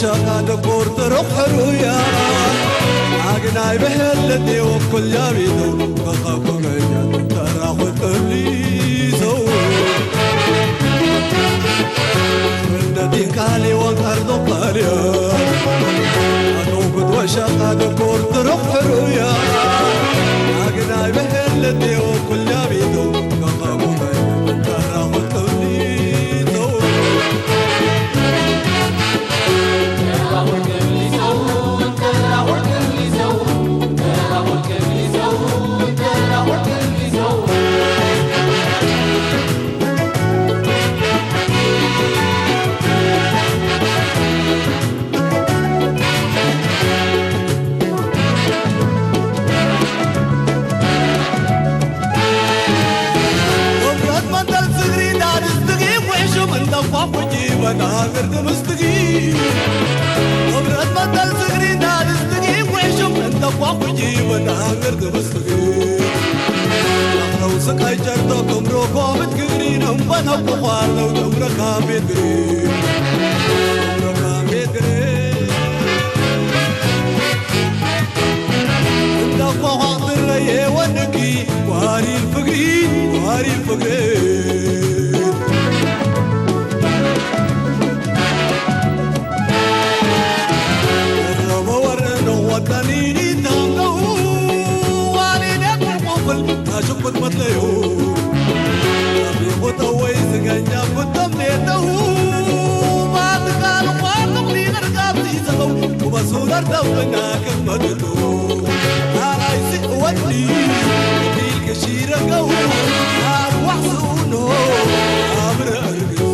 ሻኻ ደኮር ተረኽ ሕሩያ ኣግናይ ብሕልት ወኩል ያቢቱ ከኸኩገኛ ተራኹ ጥብሊዘው ፍነቲ ካሊ ወንቀር ዶኸልያ ኣተውኩት ወሻኻ ደኮር ተረኽ ሕሩያ ኣግናይ ብሕልት ወኩል ያቢቱ ከኸኩገኛ ተራኹ ጥብሊዘው ክብረት መንጠል ዝግሪ ዳድስትጊ ቁሕሹም እንተኳ ኩጂ ወናግር ትምስትጊ ክብረት መንጠል ዝግሪ ዳድስትጊ ቁሕሹም እንተኳ ኩጂ ወናግር ትምስትጊ ኣኽረው ስቃይ ጨርቶ ክምሮ ኮምት ግግሪ ነንበነው ክኳርነው ትምረካ ቤት ግሪ ትምረካ ቤት ግሪ እንዳኳኳ ትረየ ወንድኪ ዋሪል ፍግሪ ዋሪል ፍግሪ ወረመ ወረነ ወጣኒኒ ታምነው ዋሊደ ቁልቁፍል ታሽቁት መትለዩ ቢቁጠወይ ዝገኛ ፍቶም ኔተው ማትካል ኳርቶም ሊደር ካብዚ ዘኸው ውበሱ ደርተው እና ክመድቱ ኣራይሲ ወዲ ቢል ክሺረገው ኣርዋሕ ስኡኖ ኣብረ እርግስ